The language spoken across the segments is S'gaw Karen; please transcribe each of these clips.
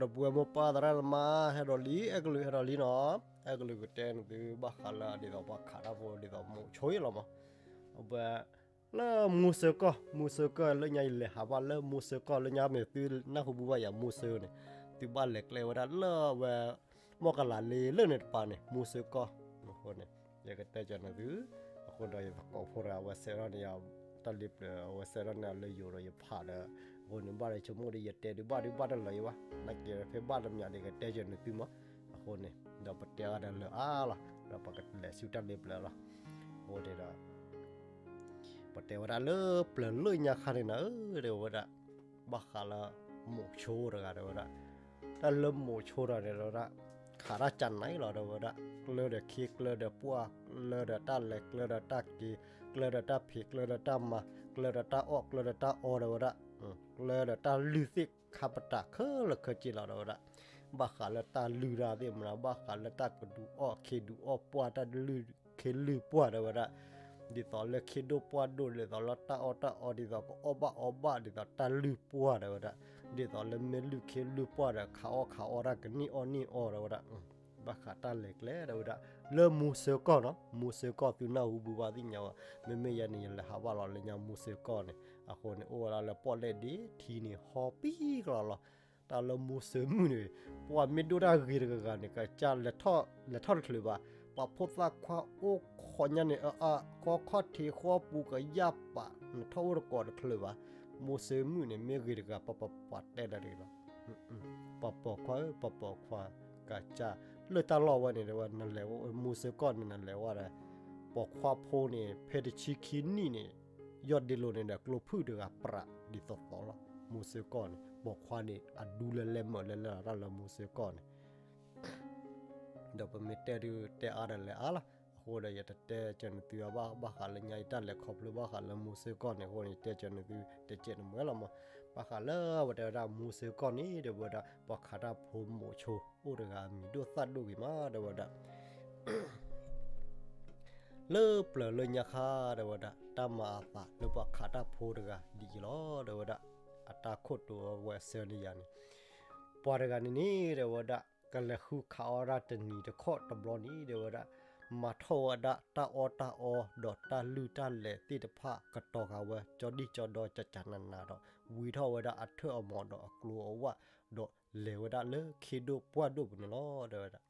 ဒီပုၢ်ဝဲၢ်မိၢ်ပၢ်သရၣ်သမါ ဟဲဒီးလံ အဲကလုာ်ဟဲဒီးလံနီၤ, အဲကလုာ်ကတဲနသုဘၣ်ဃးလၢဒ်သိးပှၤခးတၢ်ဖိဒ်သိးမိၤဆိအံၤလီၤမး, အဝဲ လၢမူစၢကီၢ် မူစၢကီၢ်လၢညါယလဲၤဟးဘၣ်လၢမူစၢကီၢ်လၢညါမ့ၢ်သုနၢ်ဟူဘၣ်ယၤမူစၢန့ၣ်, သုဘၣ်လဲၤကျဲဝဲဒၣ်လၢအဝဲ မီၢ်ကလးလ့လၢန့ၣ်တပၤန့ၣ် မူစၢကီၢ်, အဃိန့ၣ် ယကတဲကၢၤနသု, အဃိဒီးယသကိးဖိတဂၤအဝဲစဲးထီၣ်န့ၢ်ယၤ တၢ်လ့ပျၢၤ အဝဲစဲးထီၣ်န့ၢ်အီၤလၢယိၤဒီးယဖးဒီး, အဃိန့ၣ်ဘၣ်ဒီးဆိကမိၣ်ဒီး ယတဲဒုးဘၣ်ဒုးဘၣ်တလၢာ်အံၤဘၣ်, နာ်က့ၤဖဲဘၣ်တမံၤဒီးကတဲကၢၤနသုမး, အဃိန့ၣ် ဒီးပတဲအီၤဒီးလၢအါလီၤ, ဒီးပကလဲၤဆူတၢ်လ့ပျၢၤလီၤ, အဃိန့ၣ်ဒီး ပတဲဝဲဒၣ်လၢပျၢၤလၢညါခါန့ၣ်နၤဧၢ တဲဝဲဒၣ်, ဘၣ်ဃးလၢ မိၤဆိတဂၤတဲဝဲဒၣ်, တၢ်လၢမိၤဆိတဂၤန့ၣ်တဲဝဲဒၣ်, ခးတၢ်ကနၤအံၤလီၤတဲဝဲဒၣ်, ကျၢဒီးခ့ကျၢဒီးပှၢ်, ကျၢဒီးတၢ်လဲၤကျၢဒီးတၢ်က့ၤ, ကျၢဒီးတၢ်ဖံးကျၢဒီးတၢ်မၤ, ကျၢဒီးတၢ်အီၣ်ကျၢဒီးတၢ်အီတဲဝဲဒၣ်, ကျၢဒီးတၢ်လုၢ်သ့ၣ်ခါပတာ်ခဲလၢာ်ခဲဆ့လီၤတဲဝဲဒၣ်, ဘၣ်ဃးလၢတၢ်လုၢ်တၢ်သ့ၣ်မနုၤ ဘၣ်ဃးလၢတၢ်ကဒုးအီၣ်ခ့ဒုးအီၣ်ပှၢ် တၢ်လုၢ်ခ့လုၢ်ပှၢ်တဲဝဲဒၣ်, ဒ်သိးလၢခ့ဒိၣ်ပှၢ်ဒိၣ် ဒ်သိးလၢတၢ်အီၣ်တၢ်အီ ဒ်သိးကအီၣ်ဘၣ်အီဘၣ် ဒ်သိးတၢ်လုၢ်ပှၢ်တဲဝဲဒၣ်, ဒ်သိးလၢမ့ၢ်လုၢ်ခ့လုၢ်ပှၢ်ဒီး ခးအီၣ်ခးအီတၢ်ကန့ၢ်အီၣ်န့ၢ်အီတဲဝဲဒၣ်, ဘၣ်ဃးတၢ်လဲၤကျဲတဲဝဲဒၣ်, လၢမူစၢကီၢ်နီၤ, မူစၢကီၢ်သုနၢ်ဟူဘၣ်သ့ၣ်ညါဝဲ, မ့မ့ၢ်ယၤန့ၣ် ယလဲၤဟးဘၣ်လီၤလၢညါမူစၢကီၢ်န့ၣ်, အဃိန့ၣ် အိၣ်ဝဲဒၣ်လၢပီၣ်လဲၣ်ဒ့ ထံန့ၣ်ဟီပံကလီလီၤ, တၢ်လၢမူစၢမုၣ်န့ၣ်, ပှၤမ့ၢ်ဒိၣ်တၢ်ဂ့ၤတဂၤဂၤန့ၣ် ကစၢ်လဲၤထီၣ်တချုးဘၣ်, ပှၤဖိသၣ်ခွါအိၣ်ခိးညါန့ၣ် အအါ ဃီခီၣ်ထံးဃီပူၤကယၢ်ပာ် နထီၣ်အိၣ်တကိးတချုးဘၣ်, မူစၢမုၣ်န့ၣ် မ့ၢ်ဂ့ၤတဂၤ ပှၤပှၤပှၤတဲလၢတဂ့ၤလီၤ, ပှၤပိာ်ခွါဧၢ ပှၤပိာ်ခွါ, ကစၢ် လၢတၢ်လီၢ်ဝဲန့ၣ်တဲဝဲ နလဲၤ မူစၢကီၢ်န့ၣ် နလဲၤဝဲဒီး, ပိာ်ခွါဖိန့ၣ် ဖဲတဆံခံနံၣ်န့ၣ် ယီၢ်ဒ့လိာ်န့ၣ်ဒီး ကျိဖုၣ်တဂၤပြးဒ်သိးသိးလီၤ, မူစၢကီၢ်န့ၣ် ပိာ်ခွါန့ၣ် အဒူလၢလဲမၢာ်လၢလၢတၢ်လၢမူစၢကီၢ်န့ၣ် ဒီးပမ့ၢ်တဲဒုးတဲအါဒီးလဲၤအါလီၤ, အဃိဒီးယတတဲကၢၤနသုအဘၣ် ဘၣ်ဃးလၢညါယတၢ်လဲၤခီဖျိဘၣ်ဃးလၢမူစၢကီၢ်န့ၣ်အဃိန့ၣ် ယတဲကၢၤနသု တကဲးနမဲလီၤမး, ဘၣ်ဃးလၢပတဲဝဲဒၣ်မူစၢကီၢ်န့ၣ် တဲဝဲဒၣ် ပှၤခးတၢ်ဖိမိၤဆိအိၣ်တဂၤအမံၤဒိၣ်သၣ်ဒိၣ်ဂ့ၤမး တဲဝဲဒၣ် လၢပျၢၤလၢညါခါ တဲဝဲဒၣ် တၢ်မၤအသးလၢပှၤခးတၢ်ဖိတဂၤဒ်အံၤလီၤ တဲဝဲဒၣ်, အတၢ်ခိၣ်တိၤအဝဲအဆၢန့ၣ်ယၤန့ၣ်, ပှၤတဂၤန့ၣ်န့ၣ် တဲဝဲဒၣ် ကလဲၤဃုခးအီၣ်ဒၣ်တနံၤတခီတဘျီန့ၣ် တဲဝဲဒၣ်, မၤထီၣ်ဝဲဒၣ်တၢ်အီၣ်တၢ်အီ ဒီးတၢ်လုၢ်တၢ်လဲၤသ့ၣ်တဖၣ် ကတီၤဃာ်ဝဲ ကၠီဒံၣ်ကၠီဒီကၠးကၠးနးနးဒီး ဝံထီၣ်ဝဲဒၣ်အထၢၣ်အမီၤဒီးအကျိအဝၣ် ဒီးလဲၤဝဲဒၣ်လၢခ့ဒိၣ်ပှၢ်ဒိၣ်ပူၤန့ၣ်လီၤ တဲဝဲဒၣ်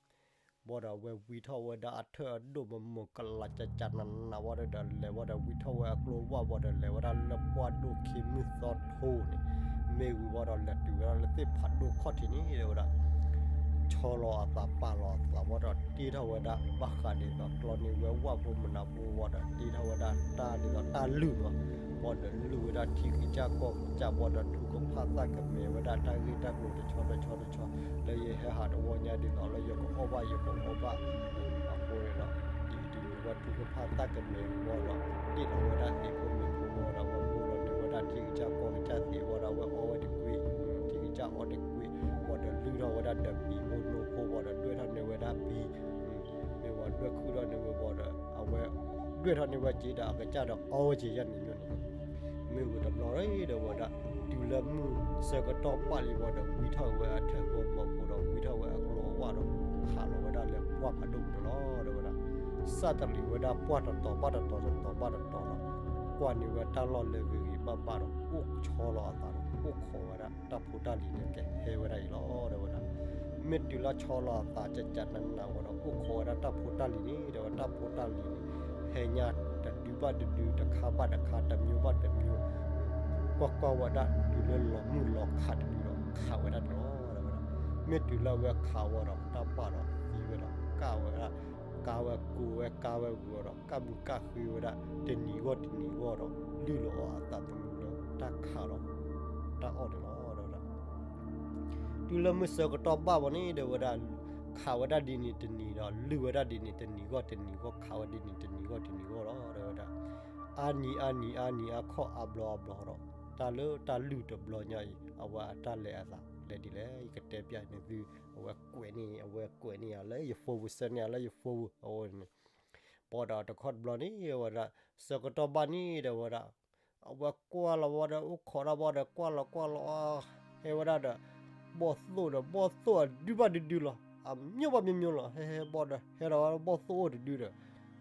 ဘၣ်ဒီးအဝဲဝံထီၣ်ဝဲဒၣ်အထၢၣ်အဒိၣ်မးမးကလးကၠးကၠးနးနးဝံၤဒီး လဲၤဝဲဒီးဝံထီၣ်ဝဲအကျိအဝၣ်ဝံၤဒီး လဲၤဝဲဒၣ်လၢပှၢ်ဒိၣ်ခ့မုၢ်သီထိန့ၣ်, မ့ၢ်ဝံၤဝံၤဒီးလဲၤတုၤဝဲဒၣ်လၢသ့ၣ်ဖးဒိၣ်ခီၣ်ထံးန့ၣ် တဲဝဲဒၣ် ဆီလီၤအသးပာ်လီၤအသးဝံၤဒီး တ့ထီၣ်ဝဲဒၣ် ဘၣ်ဃးဒ်သိးကျီန့ၢ်ဝဲဝၣ်ဖိမနၤဖိဝံၤဒီး တ့ထီၣ်ဝဲဒၣ်တၢ်ဒ်သိးတၢ်လုၢ်မး, ဝံၤဒီးလုၢ်ဝဲဒၣ်ထံကစၢ်ကီၢ်ကစၢ်ဝံၤဒီး ထုကဖၣ်သးကမဲာ်ဝဲဒၣ်တၢ်ဂ့ၢ်တၢ်ကျိၤတဆီတဆီတဆီ လၢယဟဲဟးတဝီညါဒ်သိးလၢယကအီၣ်ဘၣ်ယကအီဘၣ် အဃိန့ၣ်ဒီး ဒ်အံၤဒ်န့ၣ်ဝဲထုကဖၣ်သးကမဲာ်ဝံၤဒီး တ့ထီၣ်ဝဲဒၣ်သ့ၣ်ဖိမ့ၢ်ဖိဝံၤဒီး ဝဲဘိလီၤန့ၢ်ဝဲဒၣ်ထံကစၢ်ကီၢ်ကစၢ်သ့ၣ်ဝံၤဒီး ဝဲအီဝဲတကွံာ်, ထံကစၢ်အီတကွံာ်, ဝံၤဒီးလုၢ်ထီၣ်ဝဲဒၣ်ဒီးပံၤဖိနိဖိဝံၤဒီး ဒွဲၣ်ထီၣ်န့ၢ်ဝဲဒၣ်ပံၤ မ့ၢ်ဝံၤဒွဲၣ်ခုၣ်ထီၣ်န့ၢ်ဝဲဝံၤဒီး အဝဲ ဒွဲၣ်ထီၣ်န့ၢ်ဝဲစ့ဒီး အကစၢ်ဒီးအီဝဲစ့ယဲၢ်န့ၣ်မ့ၢ်န့ၣ်, မ့ၢ်ဝံၤတဘျီဒီးဝဲဒၣ် တုၤလၢမုၢ်ဆၢကတီၢ်ဘၣ်လံဝံၤဒီး ဝံထီၣ်ဝဲအထၢၣ်ဖိမီၤဖိဒီး ဝံထီၣ်ဝဲအကျိအဝၣ်ဒီး ခးလီၤဝဲဒၣ်လၢပှၢ်ဖးဒိၣ်ပူၤန့ၣ်လီၤ တဲဝဲဒၣ်, စးတရံးဝဲဒၣ်ပှၢ်တတီၤဘၣ်တတီၤ တတီၤဘၣ်တတီၤဒီး ကွၢ်န့ၢ်ဝဲတၢ်လီၢ်လၢဂ့ၤဂ့ၤဘၣ်ဘၣ်ဒီး အိၣ်ဆီလီၤအသးဒီး အိၣ်ခိးဝဲဒၣ် တၢ်ဖိတၢ်လံၤန့ၣ်ကဟဲဝဲဒၣ်အံၤလီၤ တဲဝဲဒၣ်. မ့ၢ်တုၤလၢဆီလီၤအသးကကနးနးဝံၤဒီး အိၣ်ခိးဝဲဒၣ်တၢ်ဖိတၢ်လံၤန့ၣ် တဲဝဲ တၢ်ဖိတၢ်လံၤန့ၣ် ဟဲညါတဒုဘၣ်တဒု တခါဘၣ်တခါ တမျိုးဘၣ်တမျိုး ကွၢ်ကွၢ်ဝဲဒၣ်တုၤလၢလီၤမုၢ်လီၤခးတဒုဒီး ခးဝဲဒၣ်န့ၣ်လီၤ တဲဝဲဒၣ်. မ့ၢ်တုၤလၢအဝဲခးဝံၤဒီး တၢ်ပာ်ဒီးသံဝဲဒီး ကၢ်ဝဲဒၣ် ကါဝဲကိးဝဲကါဝဲဝံၤဒီး ကၣ်မုၢ်ကၣ်ဃ့ဝဲဒၣ် တနံၤဂီၢ်တနံၤဂီၢ်ဒီး လုၢ်လီၤအီၤအသးသမူလၢတၢ်ခးဒီး တၢ်အီၣ်န့ၣ်လီၤ တဲဝဲဒၣ်. တုၤလၢမုၢ်ဆၢကတီၢ်ဘၣ်ဝံၤန့ၣ် တဲဝဲဒၣ် ခးဝဲဒၣ်ဒ်န့ၣ်တနံၤဒီး လုၢ်ဝဲဒၣ်ဒ်န့ၣ်တနံၤဂီၢ်တနံၤဂီၢ် ခးဝဲဒ်န့ၣ်တနံၤဂီၢ်တနံၤဂီၢ်လီၤ တဲဝဲဒၣ်. အါနံၤအါနံၤအါနံၤအါခီၣ်အါဘျီအဘျီဒီး တၢ်လၢတၢ်လုၢ်တဘျီညါအံၤ အဝဲအတၢ်လဲၤအသးလဲၤဒ်လဲၣ် ယကတဲပျးနသု အဝဲကွဲးန့ၢ် အဝဲကွဲးန့ၢ်ယၤလၢယ phone စဲန့ၢ်ယၤလၢယ phone အဝဲန့ၣ် ဘၣ်ဒီးတခီတဘျီန့ၣ် ဝဲဒၣ် ဆၢကတီၢ်ဘၣ်န့ၣ် တဲဝဲဒၣ် အဝဲကွၢ်လီၤဝံၤဒီး အိၣ်ခိးတၢ်ဘၣ်ဒီး ကွၢ်လီၤကွၢ်လီၤ ဟဲဝဲဒၣ်ဒီး ဘီၣ်သိၣ်ဒီး ဘီၣ်သိၣ်အဒုဘၣ်ဒုဒုလီၤ. အမျိုးဘၣ်မျိုးမျိုးလီၤ. ဟဲဟဲဘီၣ်ဒီး ဟဲဒီးဝဲဘီၣ်သိၣ်အိၣ်တဒုဒီး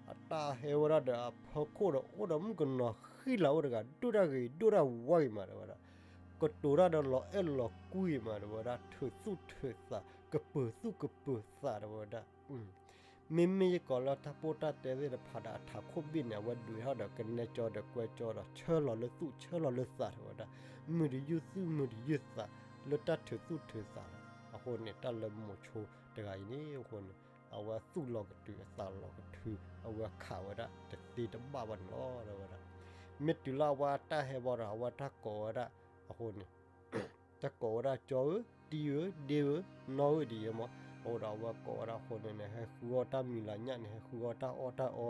အတၢ်ဟဲဝဲဒၣ်ဒီးအဖီခိၣ်ဒီး အိၣ်ဒီးမုၣ်ကနီၤဃံလၤအိၣ်တဂၤ ဒိၣ်တၢ်ဂ့ၤ ဒိၣ်တၢ်ဝါဂ့ၤမး တဲဝဲဒၣ်. ကတိၤတၢ်ဒီးလီၤအဲၣ်လီၤကွံမး တဲဝဲဒၣ်, ထုးသူၣ်ထုးသး ကပၢၤသူၣ်ကပၢၤသး တဲဝဲဒၣ်. မ့မ့ၢ်ယကီးလၢတၢ်ပိၢ်တၢ်တဲသ့ၣ်တဖၣ်ဒီး အထးခိၣ်ဘ့ၣ်န့ၣ် အဝဲဒုးထီၣ်ဒီးကနဲကၠီဒီးကွဲကၠီဒီး ဆၢလီၤလၢသူၣ်ဆၢလီၤလၢသး တဲဝဲဒၣ်. မုာ်တယုၢ်သူၣ်မုာ်တယုၢ်သး လၢတၢ်ထုးသူၣ်ထုးသးလီၤ. အဃိန့ၣ် တၢ်လၢမိၤဆိတဂၤအံၤန့ၣ် အဃိန့ၣ် အဝဲသူၣ်လီၤကတုၤအသးလီၤကထု အဝဲခးဝဲဒၣ်တသ့တဘၣ်ဘၣ်န့ၣ်လီၤ တဲဝဲဒၣ်. မ့ၢ်တုၤလၢအဝဲအတၢ်ဟဲဘီဒီး အဝဲတၢ်ကိးဝဲဒၣ် အဃိန့ၣ် တၢ်ကိးဝဲဒၣ်ကၠီဧၢ တံဧၢ ဒ့ဧၢ နီၢ်ဧၢဒ်အံၤမး. အဃိဒီးအဝဲကိးဝဲဒၣ်အဃိန့ၣ်န့ၣ် ဟဲဃုအီၣ်တၢ်မံၤလၤညၣ်န့ၣ် ဟဲဃုအီၣ်တၢ်အီၣ်တၢ်အီ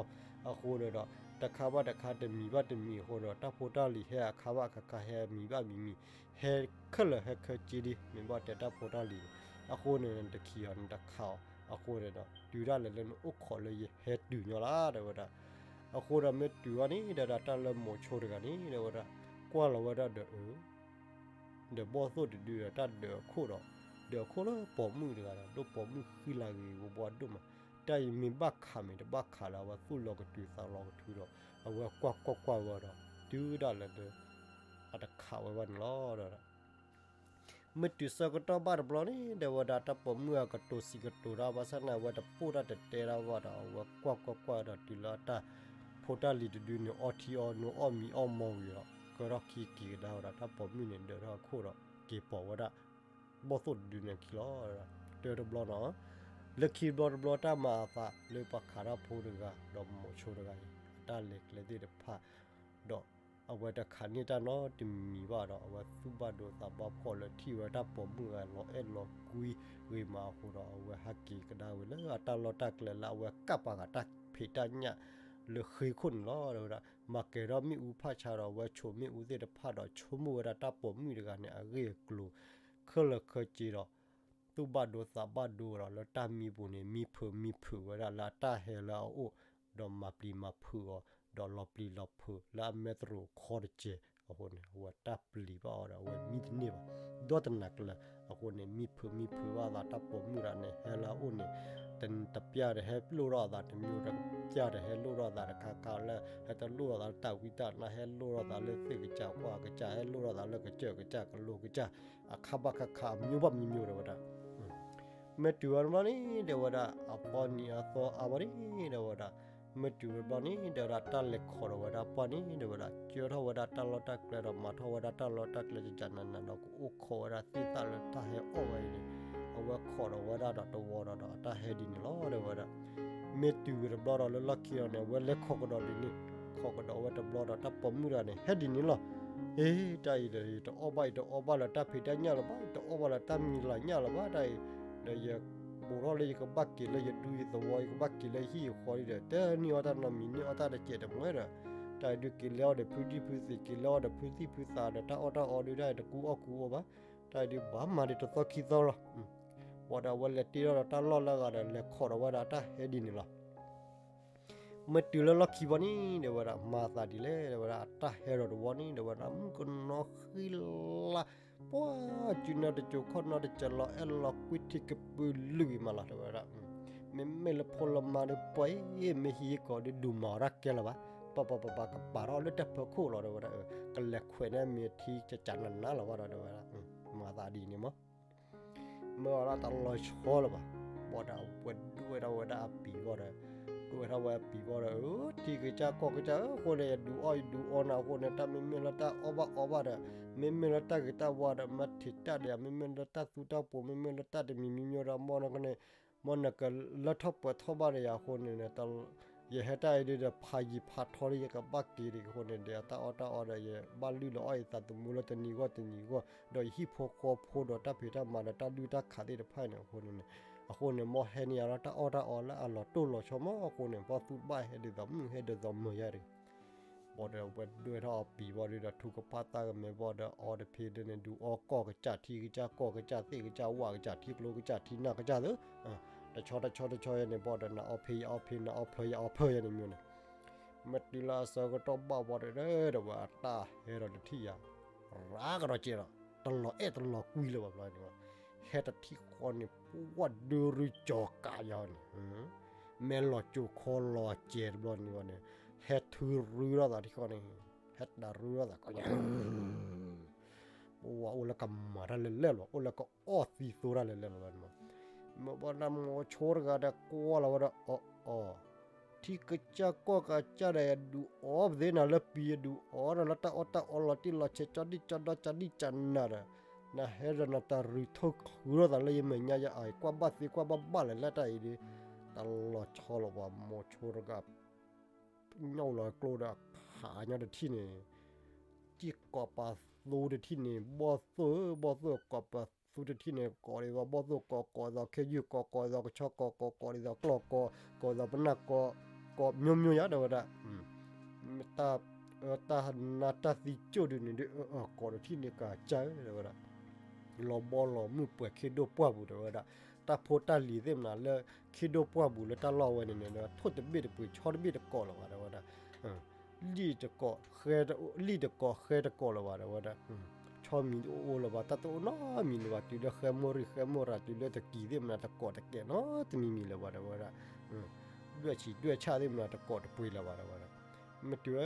အဃိဒီး တခါဘၣ်တခါ တမံၤဘၣ်တမံၤအဃိဒီး တၢ်ဖိတၢ်လံၤဟဲအခါဘၣ်အခါခါ ဟဲမံၤဘၣ်မံၤမံၤ ဟဲခဲလၢာ်ဟဲခဲက့ဒ် မ့ၢ်ဘၣ်တဲတၢ်ဖိတၢ်လံၤန့ၣ် အဃိန့ၣ် နတခံးအီၤ နတခးအီၤ အဃိန့ၣ်ဒီး တုၤဒၣ်လဲာ်လၢနအိၣ်ခိးလၢယဟဲတုၤညီလီၤ တဲဝဲဒၣ်. အဃိဒီးမ့ၢ်တုၤအီၤန့ၣ် တဲဝဲဒၣ်တၢ်လၢမိၤဆိတဂၤန့ၣ် တဲဝဲဒၣ် ကွၢ်လီၤဝဲဒၣ်ဒီးအ ဒီးဘီၣ်သိၣ်တဒုဒီးတၢ်ဒုးအခိၣ်ဒီး ဒုးအခိၣ်လၢပိာ်မုၣ်တဂၤဒီး ဒိၣ်ပိာ်မုၣ်ဃံလၤဂ့ၤဂ့ၤဘီဒိၣ်မး, တၢ်အံၤမ့ၢ်ဘၣ်ခးမ့ၢ်တဘၣ်ခးလၢအဝဲသူၣ်လီၤကတုၤသးလီၤကထုဒီး အဝဲကွၢ်ကွၢ်ကွၢ်ဝဲဒီး တုၤဒၣ်လဲာ်လၢ အတခးဝဲဘၣ်န့ၣ်လီၤ တဲဝဲဒၣ်. မ့ၢ်တုၤဆၢကတီၢ်ဘၣ်တဘျီန့ၣ် တဲဝဲဒၣ် တၢ်ပိာ်မုၣ်အကတိၤစံးကတိၤတၢ်ဘၣ်ဆၣ်န့ၣ် အဝဲတပိၢ်တၢ်တတဲတၢ်ဘၣ်ဒီး အဝဲကွၢ်ကွၢ်ကွၢ်ဒီးတုၤလၢအတၢ်ဖိတၢ်လံၤတဒုန့ၣ် အီထံအီနိအီၣ်မံၤအီၣ်မီၤဝံၤဒီး ကၢထီၣ်ခံက့ၤကဒါဝဲဒီး တၢ်ပိာ်မုၣ်န့ၣ် ဒၢးထီၣ်အခိၣ်ဒီး က့ၤပိာ်ဝဲဒၣ် ဘီၣ်သိၣ်တဒုန့ၣ်ခံလီၤ တဲတဘျီနီၤ. လၢခံတဘျီတဘျီ တၢ်မၤအသးလၢပှၤခးတၢ်ဖိတဂၤ ဒီးမိၤဆိတဂၤအံၤ အတၢ်လဲၤကျဲသ့ၣ်တဖၣ် ဒီးအဝဲတခးန့ၢ်တၢ်နီတမံၤဘၣ်ဒီး အဝဲသူၣ်ဘၣ်ဒိသးဘၣ်ဖှီၣ်လၢထံၣ်ဝဲတၢ်ပိာ်မုၣ်ဂၤလီၤအဲၣ်လီၤကွံဂ့ၤမးအဃိဒီး အဝဲဟးက့ၤကဒါဝဲလၢအတၢ်လီၢ်တၢ်ကျဲလၢအဝဲကၣ်ပာ်ဃာ်တၢ်ဖံးတၢ်ညၣ်လၢဃ့ခိၣ်န့ၣ်လီၤ တဲဝဲဒၣ်. မၤကဲၤထီၣ်မ့ၣ်အူဖးဆါဒီး အဝဲဆိးမ့ၣ်အူသ့ၣ်တဖၣ်ဒီး ဆိကမိၣ်ဝဲဒၣ်တၢ်ပိာ်မုၣ်တဂၤန့ၣ် အဂ့ၢ်အကျိၤ ခဲလၢာ်ခဲဆ့ဒီး သူၣ်ဘၣ်ဒိသးဘၣ်ဒိဒီး လၢတၢ်မံပူၤန့ၣ် မံဖုးမံဖုးဝဲဒၣ်လၢအတၢ်ဟဲလၢအအိၣ်, ဒီးမၤပျံၤမၤဖုးအီၤ, ဒီးလီၤပျံၤလီၤဖုးလၢအမဲာ်တရူးခီတကဲးအဃိန့ၣ် အဝဲတၢ်ပျံၤဘၣ်အီၤဒီး အဝဲမံတန့ၢ်ဘၣ် ဒီးတနၤကျၢၤ အဃိန့ၣ် မံဖုးမံဖုးဘၣ်အသး တၢ်ပိာ်မုၣ်တဂၤန့ၣ် ဟဲလၢအအိၣ်န့ၣ် တပျၢ်ဒီးဟဲလိၣ်ထီၣ်အသးတမံၤ တပျၢ်ဒီးဟဲလိၣ်ထီၣ်အသးတခါခါလၢ ဟဲတလိၣ်ထီၣ်သးလၢတၢ်ဝံတၢ်နါ ဟဲလိၣ်ထီၣ်သးလၢသ့ၣ်ကစၢ်ကွၢ်ကစၢ် ဟဲလိၣ်ထီၣ်သးလၢကစၢၢ်ကစၢ် ကလိၤကစၢ် အခါဘၣ်ခါခါ အမျိုးဘၣ်မျိုးမျိုး တဲဝဲဒၣ်. မ့ၢ်တုၤဝဲတဘျီန့ၣ် တဲဝဲဒၣ် အသီနံၤအသီအါဘၣ်န့ၣ် တဲဝဲဒၣ် မ့ၢ်တုၤဝဲတဘျီန့ၣ် တဲဝဲဒၣ် တၢ်လဲၤခိးဒီးဝဲဒၣ်ပှၢ်န့ၣ် တဲဝဲဒၣ် ကၢထီၣ်ဝဲဒၣ်တၢ်လီၢ်တၢ်ကျဲဒီး မၤထီၣ်ဝဲဒၣ်တၢ်လီၢ်တၢ်ကျဲ ကကနးနးဒီး ကအိၣ်ခိးဝဲဒၣ်သ့ၣ်သၣ်လၢတၢ်ဟဲအီၣ်ဝဲအံၤန့ၣ် အဝဲခိးဒီးဝဲဒၣ်ဒီးတဝီဒီး ဒီးအတၢ်ဟဲဒ်န့ၣ်လီၤ တဲဝဲဒၣ်. မ့ၢ်တုၤဝဲတဘျီဒီးလၢလီၢ်ခံဒီးန့ၣ် အဝဲလဲၤခိးကဒီးဒ်န့ၣ် ခိးကဒီးဝဲတဘျီဒီး တၢ်ပိာ်မုၣ်တဂၤန့ၣ် ဟဲဒ်န့ၣ်လီၤ. အ့ တၢ်အံၤဒီး ယတအီၣ်ဘၣ် ယတအီဘၣ်လၢတၢ်ဖံးတၢ်ညၣ်လၢၤဘၣ် ယတအီၣ်ဘၣ်လၢတၢ်မံၤလၤညၣ်လၢၤဘၣ် တၢ်အံၤ ဒီးယဘူးထီၣ်လၢယကဘၣ်က့ၤလၢယဒူယသဝီ ယကဘၣ်က့ၤလၢဟံၣ်ယဃီဒီး တန့ၢ်အီၣ်တၢ်နီတမံၤ န့ၢ်အီၣ်တၢ်တစဲးတမှဲဒီး တၢ်အံၤဒုးက့ၤလဲၤအီၣ်ဒီးဖုဒံဖုသံး က့ၤလဲၤအီၣ်ဒီးဖုသံၣ်ဖုသးဒီး တၢ်အီၣ်တၢ်အီဒုး တၢ်အံၤတကူအီၣ်ကူအီဘၣ် တၢ်အံၤဒုးဘၣ်မၤဒံးတသီခံသီလီၤ. ဘၣ်ဒီးအဝဲလဲၤတ့ထီၣ်ဒီးတၢ်လီၢ်လၢအဂၤဒီး လဲၤခိးဒီးဝဲဒၣ်တၢ်ဟဲဒ်န့ၣ်လီၤ. မ့ၢ်တုၤလၢလီၢ်ခံဘီန့ၣ် တဲဝဲဒၣ် မၤသးဒ်လဲၣ် တဲဝဲဒၣ် တၢ်ဟဲဒီးတဝီန့ၣ် တဲဝဲဒၣ် မုၣ်ကနီၤဃံလၤ ပှၤစုနီတစိၤခီၣ်နီတစဲး လီၤအဲၣ်လီၤကွံထံကပုာ်လုာ်ဂ့ၤမးလီၤ တဲဝဲဒၣ်. မ့မ့ၢ်လၢဖိလၢမါဒီး ပှၤအံၤ မ့ၢ်ဟံးယကိးဒီး ဒုးမၤအီၤတၢ်ကဲလၢၤဘၣ် ပပပပကပာ်ထီၣ်လၢတၢ်ဖၢခိၣ်လီၤ တဲဝဲဒၣ်. ကလဲၤခွဲးန့ၢ်မ့ၢ်ထံကကနးနးလၢၤဘၣ်ဒီး တဲဝဲဒၣ် မၤသးဒ်န့ၣ်မး မ့ၢ်အီၤဒၣ်တၢ်လီၤဆီလၢၤဘၣ်. ဘၣ်ဒီးအဝဲဒွဲၣ်ထီၣ်ဝဲဒၣ်အပံၤဘၣ်ဒီး ဒွဲၣ်ထီၣ်ဝဲအပံၤဘၣ်ဒီး အၢ ထံကစၢ်ကီၢ်ကစၢ်ဧၢ အဃိန့ၣ် ယဒုးအီၣ်ယဒုးအီနၤအဃိန့ၣ် တၢ်မ့မ့ၢ်လၢတၢ်အီၣ်ဘၣ်အီဘၣ်ဒီး မ့မ့ၢ်လၢတၢ်ဂ့ၤတၢ်ဝါဒီး မ့ၢ်ထံးတၢ်ဒီးယၤ မ့မ့ၢ်လၢတၢ်သူတၢ်ပှိၤ မ့မ့ၢ်လၢတၢ်တမံၤမံၤမံၤဒီး မ်နကန့ၣ် မ်နကလၢထီၣ်ပှဲၤထီၣ်ဘၣ်ဒီးယၤအဃိန့ၣ် ယဟဲတၢ်အံၤဒုးဒီး ဖးယံာ်ဖးထီဒီး ယကဘၣ်က့ၤဒံးအဃိန့ၣ်ဒီး တၢ်အီၣ်တၢ်အီဒီး ယဘၣ်လုၢ်လီၤအီၣ်ယသးသမူလၢတနံၤဂီၢ်တနံၤဂီၢ် ဒီးယဟံၣ်ဖိဃီဖိဒီးတၢ်ဖံးတၢ်မၤဒီးတၢ်လုၢ်တၢ်ခးသ့ၣ်တဖၣ်န့ၣ်အဃိန့ၣ် အဃိန့ၣ် မ်ဟဲန့ၢ်ယၤလၢတၢ်အီၣ်တၢ်အီလၢအလီၤတိၢ်လီၤဆီမးအဃိန့ၣ် ပှၤသူတဘၣ်ဟဲဒ်သိးမုၣ်ဟဲဒ်သိးမၢၤယၤတဂ့ၤ ဘၣ်ဒီးဝဲဒွဲၣ်ထီၣ်အပံၤဘၣ်ဒီး ထူကဖၣ်သၣ်ကမဲဘၣ်ဒီး အီတဖ့ဒ်န့ၣ် ဒုးအီၣ်ကီၢ်ကစၢ် ထံကစၢ်ကီၢ်ကစၢ် သ့ၣ်ကစၢ်ဝၣ်ကစၢ် ထံကျိကစၢ် ထံနၢ်ကစၢ်သ့ တဆီတဆီတဆီယဲန့ၣ်ဘၣ်ဒီး နအီဖ့ယအီဖ့ နအီဖၢယအီဖၢယဲန့ၣ်မ့ၢ်န့ၣ် မ့ၢ်တုၤလၢအဆၢကတီၢ်ဘၣ်ဘၣ်ဒီး ဒီးဝဲအတၢ်ဟဲဒီးတထံၣ်ယၤ ရၤကဒီးကဲဒီး တလီၤအဲၣ်တလီၤကွံလၢၤဘၣ်ဘျီန့ၣ်ဘၣ်. ဟဲတထံၣ်ဃီန့ၣ် ပှၢ်ဒုရူကၠီၤကးယၤန့ၣ်, မ့ၢ်လီၤကၠိခီလီၤစဲးတဘျီန့ၣ်ဘၣ်န့ၣ်, ဟဲထုးရူထီၣ်သးထံၣ်ဃီန့ၣ်, ဟဲတၢ်ရူထီၣ်သးကီညါ ပဝဲအိၣ်လၢကမၤတၢ်လဲၤလဲၣ်လီၤ, အိၣ်လၢကအီၣ်သံသိတၢ်လဲၤလဲၣ်လီၤဘၣ်န့ၣ်မး, မ့ၢ်ဘၣ်ဒၣ်မိၤဆိတဂၤဒီးကွၢ်လီၤဝဲဒီး အီၣ်အီၣ်, ထံကစၢ်ကီၢ်ကစၢ်ဒီး ဒုးအီၣ်ပသ့နၤလၢပံၤ ဒုးအီၣ်နၤလၢတၢ်အီၣ်တၢ်အီလီၤတံၢ်လီၤဆဲး ကၠီဒံၣ်ကၠီဒီကၠီဒံၣ်ကၠီနၤဒီး, နဟဲဒီးနတၢ်ရူးထီၣ်ခုထီၣ်သးလၢယမဲာ်ညါယအံၤ ကွၢ်ဘၣ်သ့ကွၢ်ဘၣ်ဘၣ်လဲၣ်လၢတၢ်အံၤဒီး, တၢ်လီၤဆီလီၤပှၤမိၤဆိတဂၤ ညိၣ်လီၤကျိဒီးခးညီတထံၣ်န့ၣ်, စံၣ်ကိးပသူတထံၣ်န့ၣ် ဘီၣ်သိၣ်ဘီၣ်သိၣ်ကိးပသူတထံၣ်န့ၣ် ကိးဒ်သိးဘီၣ်သိၣ်ကိး ကိးဒ်သိးခ့ယုၢ်ကိး ကိးဒ်သိးကဆီကိး ကိးဒ်သိးကျီၢ်ကိး ကိးဒ်သိးပနၢ်ကိး ကိးမိမိယါတဲဝဲဒၣ်, တၢ်နါတၢ်သံကၠိၣ်ဒုးန့ၣ်ဒုး ကိးတထံၣ်န့ၣ်ကစၢ်တဲဝဲဒၣ်, လီၤဘီလီၤမုၢ်ပှဲၤခ့ဒိၣ်ပှၢ်ပူၤတဲဝဲဒၣ်, တၢ်ဖိတၢ်လံၤသ့ၣ်မနၤလၢ ခ့ဒိၣ်ပှၢ်ပူၤလၢတၢ်လီၢ်ဝဲန့ၣ်န့ၣ် ထိၣ်တဘ့ၣ်တပှ့ၤ ဆီတဘ့ၣ်တကိးလၢၤဘၣ်တဲဝဲဒၣ်, လံၣ်တကိး လံၣ်တကိးဃဲတကိးလၢၤဘၣ်တဲဝဲဒၣ်, ဆီမံၤတအိၣ်အိၣ်လၢၤဘၣ် တၢ်တအိၣ်နီတမံၤလၢၤဘၣ် တုၤလၢဃဲမိၢ်ရံၣ်ဃဲမိၢ်ရၤ တုၤလၢတကံၤသ့ၣ်မနၤတကိးတကဲးနီတမံၤမံၤလၢၤဘၣ်တဲဝဲဒၣ်, ဒွဲၣ်ဆံးဒွဲၣ်ဆၣ်သ့ၣ်မနၤတကိးတပှ့ၤလၢၤဘၣ်တဲဝဲဒၣ်, မ့ၢ်တုၤဝ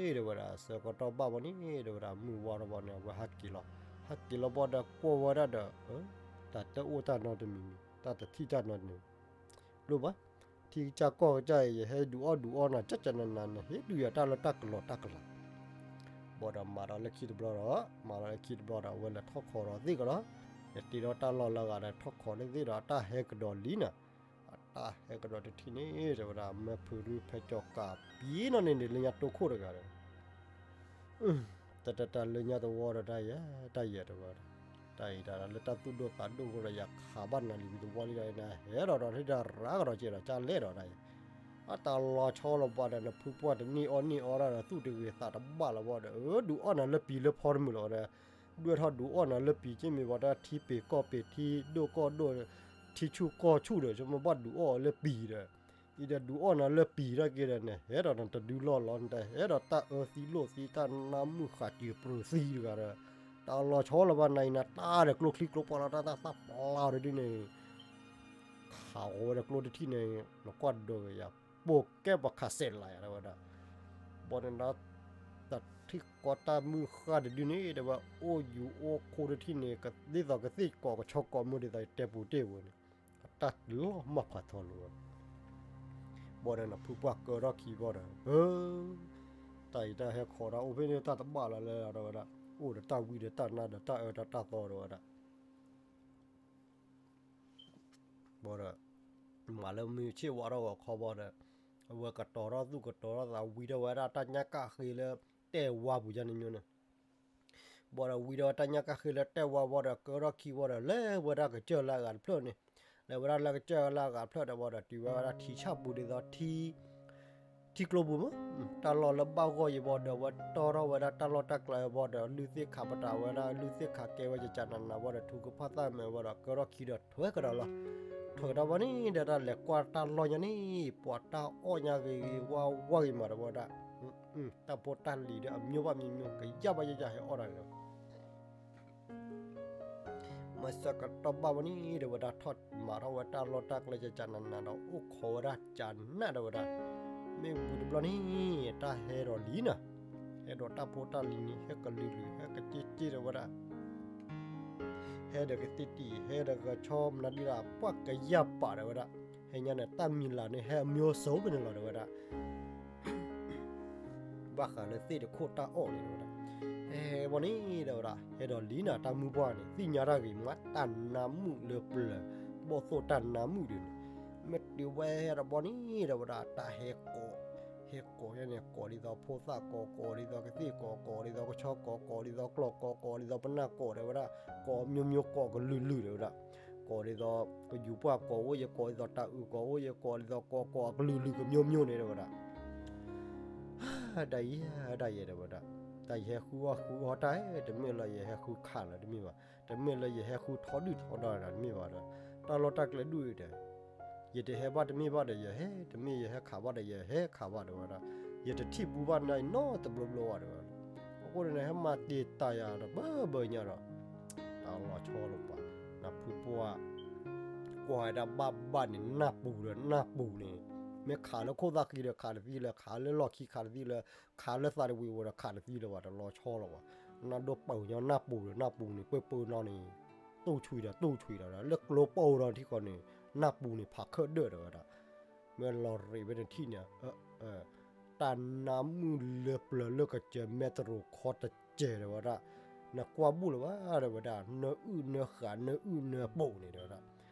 ဲတဲဝဲဒၣ် ဆၢကတီၢ်ဘၣ်ဘၣ်န့ၣ်တဲဝဲဒၣ် မုၢ်ဝါထီၣ်ဘၣ်န့ၣ် အဝဲဟးက့ၤလီၤ, ဟးက့ၤလီၤဘၣ်ဒီးကွၢ်ဝဲဒၣ်ဒီး, တၢ်တအိၣ်တၢ်နီတမံၤမံၤ တၢ်တထံၣ်တၢ်နီတမံၤ လိၣ်ဘၣ်, ထံကစၢ်ကီၢ်ကစၢ်အံၤ ယဟဲဒုးအီၣ်ဒုးအီနၤ ကၠၢ်ကၠၢ်နၤနၤ နဟ့ၣ်ဒုးယၤတၢ်လၢတၢ်ကလီၤတၢ်ကလၤ, ဘၣ်ဒီးမၤဒီးလၢခံတဘျီဒီး မၤဒီးလၢခံတဘျီဒီး အဝဲလဲၤထီၣ်ခိးဒီးသ့ၣ်ကဒီး, လဲၤတ့ထီၣ်တၢ်လီၢ်လၢအဂၤဒီး ထီၣ်ခိးလၢသ့ၣ်ဒီး အတၢ်ဟဲကဒီးလံနၤ, အတၢ်ဟဲကဒီးတထံၣ်န့ၣ်တဲဝဲဒၣ် မၢဖုးရူဖဲကၠီၤကးပံၤနီၣ်န့ၣ်န့ၣ် လၢညါတိခိၣ်တဂၤဒီး တၢ်တၢ်တၢ်လၢညါသဝီဒီး တၢ်ယဲၢ်တၢ်ယဲၢ်တဲဝဲဒၣ်, တၢ်အံၤတၢ်လၢတၢ်သူၣ်ဒိၣ်သးဒိၣ်ဃိဒီး ယခးဘၣ်နၤလံၤဝံၤသဝီလံဒီး နဟဲဒီးဒီး ထံၣ်တၢ်ရၤကဒီးကဲဒီး ကၢ်လဲၣ်ဒီးတၢ်အံၤ, အတၢ်လီၤဆီလီၤပှၤဒီး နဖုပှၢ်တန့ၢ်အီၣ်န့ၢ်အီတၢ်ဒီး သူၣ်တဂ့ၤသးတဘၣ်လီၤဘၣ်ဒီး အၢ ဒုးအီၣ်နၤလၢပံၤလၢဖီတမုာ်လီၤဒီး, ဒွဲၣ်ထီၣ်ဒုးအီၣ်နၤလၢပံၤ က့မ့ၢ်ဝဲဒၣ်ထံပ့ၤကီၢ်ပ့ၤ ထံဒိၣ်ကီၢ်ဒိၣ် ထံဆူၣ်ကီၢ်ဆူၣ်ဒီး ဆိကမိၣ်ဘၣ်ဒုးအီၣ်အီၤလၢပံၤဒီး, အံၤဒီးဒုးအီၣ်နၤလၢပံၤထီၣ်က့ၤဒီး နဟဲဒီးနတဒုလီၢ်လီၤ နတဟဲဒီးတၢ်အၢသံလိၣ်သံ တၢ်နါမုၣ်ဃာ်စၢၤပြၢၤသံတဂၤဒီး, တၢ်လီၤဆီလီၤဘၣ်နၤအံၤ နတၢ်ဒီးကျိချံကျိဖးလီၤ တၢ်တၢ်သၣ်ပျါတဒုန့ၣ် ခးဃီၤဝဲဒီးကျိတထံၣ်န့ၣ် နကွၢ်ဒိးဂ့ၤယၤ ပိာ်ကဲပှၤခးစဲးလးယၤတဲဝဲဒၣ်, ဘၣ်န့ၣ်ဒီး တၢ်ထံၣ်ဃီတၢ်မုၢ်ဃၢ်တဒုန့ၣ် တဲဝဲ အိၣ်ယူၤအိၣ်ခိၣ်တထံၣ်န့ၣ် ကသ့သိးကသ့ၣ်ကိးကဆီကိးမုၢ်ဒ်သိးတဲပူၤတ့ၢ်ဝဲန့ၣ်, အတၢ်လီၤမၢ်ဖးထီလိာ်ဝဲ, ဘၣ်ဒီးနဖုပှၢ်ကၢထီၣ်ခံဘၣ်ဒီး တၢ်အံၤတၢ်ဟဲခိးတၢ်အိၣ်ဖဲန့ၣ်တၢ်တဘၣ်လီၤလၢတဲဝဲဒၣ်, အိၣ်ဒီးတၢ်ဝံဒီးတၢ်နါဒီးတၢ်အၢဒီးတၢ်သီတဲဝဲဒၣ် ဘၣ်ဒီး မၤလၢမုၢ်ဆ့ၣ်ဝါထီၣ်ဂီၤခီဘၣ်ဒီး အဝဲကတီၤထီၣ်သူၣ်ကတီၤထီၣ်သးဝံထီၣ်ဝဲဒၣ်တၢ်ညၣ်ကၣ်ဃ့လၢ တဲၢ်ဝါပူၤယါန့ၣ်မ့ၢ်န့ၣ်, ဘၣ်ဒီးဝံထီၣ်ဝဲတၢ်ညၣ်ကၣ်ဃ့လၢတဲၢ်ဝါဘၣ်ဒီး ကၢထီၣ်ခံဘၣ်ဒီး လဲၤဝဲဒၣ်ကစၢၢ်လၢအဂၤတဖျၢၣ်န့ၣ်, လဲၤဝဲဒၣ်လၢကစၢၢ်လၢအဂၤတဖျၢၣ်ဒီးဘၣ်ဒီး တုၤဝဲဒၣ်ထံဆၣ်ပူၤဒ်သိး ထံကျိပူၤမး, တၢ်လီၢ်လၢဘၣ်ဂီၢ်ယံၤဘၣ်ဒီး ဝဲတီထီၣ်ဝဲဒၣ်တၢ်လီၢ်တၢ်ကျဲဘၣ်ဒီး လုၢ်သ့ၣ်ခးပတာ်ဝဲဒၣ် လုၢ်သ့ၣ်ခးကဲဝဲကကနးနးဘၣ်ဒီး ထူကဖၣ်သၣ်မဲာ်ဘၣ်ဒီး ကၢထီၣ်ခံဒီးထွဲကဒီးလီၤ. ထွဲကဒီးဘၣ်န့ၣ်ဒီး တၢ်လဲၤကွၢ်တၢ်လီၢ်ညါန့ၣ် ပှၤတၢ်အီၣ်ညါဂ့ၤဂ့ၤဝါဝါဂ့ၤမးဒီးဝဲဒၣ်, တၢ်ဖိတၢ်လံၤဒီးအမျိုးဘၣ်မျိုးမျိုး ကယၢ်ဘၣ်ယၢ်ယၢ်ဟဲအီၣ်တၢ်န့ၣ်လီၤ. မ့ၢ်ဆၢကတီၢ်ဘၣ်ဝဲန့ၣ်ဒီး ဝဲဒၣ်ထီၣ်မၤထီၣ်ဝဲတၢ်လီၢ်တၢ်ကျဲကကနးနးဒီး အိၣ်ခိးဝဲဒၣ်ကနးဒီးဝဲဒၣ်, မ့ၢ်ဝံၤတဘျီန့ၣ် တၢ်ဟဲဒီးလံနၤ, ဟဲဒီးတၢ်ဖိတၢ်လံၤန့ၣ် ဟဲကလုာ်လုာ် ဟဲကစ့စ့ဒီးဝဲဒၣ်, ဟဲဒီးကသံၣ်တံၢ် ဟဲဒီးကဆီမနုၤဒ်ဒီး ပှၢ်ကယၢ်ပာ်ဒီးဝဲဒၣ်, ဟဲညါန့ၣ် တၢ်မံၤလၤန့ၣ် ဟဲအမျိုးစုံဖဲန့ၣ်လီၤဒီးဝဲဒၣ် ဘၣ်ဃးလၢသ့ၣ်တခိၣ်တၢ်အီၣ်န့ၣ်ဝဲဒၣ်, ဟဲဘီန့ၣ်ဒီးဝဲဒၣ် ဟဲဒီးလံနၤ တၢ်မုၢ်ပှၢ်န့ၣ် သ့ၣ်ညါတၢ်ဂ့ၤမး တၢ်နါမုၣ်လၢပျၢၤ ဘီၣ်သိၣ်တၢ်နါမုၣ်ဒုးန့ၣ်, မ့ၢ်တုၤဝဲဟဲဒီးဘီန့ၣ်ဒီးဝဲဒၣ် တၢ်ဟဲကိး, ဟဲကိးယါန့ၣ် ကိးဒ်သိးဖိသၣ်ကိး ကိးဒ်သိးကသ့ၣ်ကိး ကိးဒ်သိးကဆီကိး ကိးဒ်သိးကျီၢ်ကိး ကိးဒ်သိးပနၢ်ကိးဒီးဝဲဒၣ်, ကိးမျိုးမျိုးကိးကလုာ်လုာ်ဒီးဝဲဒၣ်, ကိးဒ်သိးကယူၤပှၢ်ကိးအိၣ်ယဲ ကိးဒ်သိးတၢ်အုးကိးအိၣ်ယဲ ကိးဒ်သိးကိးကိးအကလုာ်လုာ်ကမျိုးမျိုးန့ၣ်ဒီးဝဲဒၣ် တၢ်ယဲၢ်တၢ်ယဲၢ်ဒီးဝဲဒၣ်, တၢ်ယဟဲဃုအီၣ်ဃုအီတၢ် တမ့ၢ်လၢယဟဲဃုခးလၢၤတမ့ၢ်ဘၣ်, တမ့ၢ်လၢယဟဲဃုထီဒုၣ်ထီဒါလၢၤတမ့ၢ်ဘၣ်ဒီး, တၢ်လီၢ်တၢ်ကျဲဒူၣ်အံၤဒီး, ယတဟဲဘၣ်တမ့ၢ်ဘၣ်ဒီးယဟဲ, တမ့ၢ်ယဟဲခးဘၣ်ဒီးယဟဲခးဘၣ်ဒီးဝဲဒၣ်, ယတထံၣ်ဘူးဘၣ်နၤအံၤနီတဘျီဘျီဘၣ်ဒီးဝဲဒၣ်, အဃိန့ၣ် ဟဲမၤတ့ၢ်တၢ်ယၤဒီးဘၢဘၢညါဒီး, တၢ်လီၤဆီလီၤပှၤ, ဖုပှၢ် ကွၢ်ဝဲဒၣ်ဘၣ်ဘၣ်န့ၣ် နၢ်ပူၤဒီးနၢ်ပူၤန့ၣ်, မ့ၢ်ခးလၢခိၣ်သၣ်ဃံဒီးခးတသံလၢၤ, ခးလၢလီၢ်ခံခးတသံလၢၤ, ခးလၢသးတဝံၤဝဲဒီးခးတသံလၢၤဘၣ်, တလီၤဆီလီၤဘၣ်. နၢ်ဒိၣ်ပာ်ညီနၢ်ပူၤဒီးနၢ်ပူၤန့ၣ် ပှဲၤပှဲၤနီၤန့ၣ် တူၢ်ဆွံဒီးတူၢ်ဆွံဒီး လၢကျိပိၢ်ဒီးထံဃီန့ၣ် နၢ်ပူၤန့ၣ်ဖးခၢၣ်ဒၢၣ်ဒီးဝဲဒၣ် မ့ၢ်လီၤရံးဝဲန့ၣ်ထံၣ်န့ၣ်, တၢ်နါမုၣ်လၢပျၢၤလၢကစၢၤ မဲတရိးခီတစဲးဒီးဝဲဒၣ်, နကွၢ်ဘူၣ်လၢၤဘၣ်ဒီးဝဲဒၣ်, နအုၣ်နဃာ် နအုၣ်နပိာ်န့ၣ်ဒီးဝဲဒၣ်,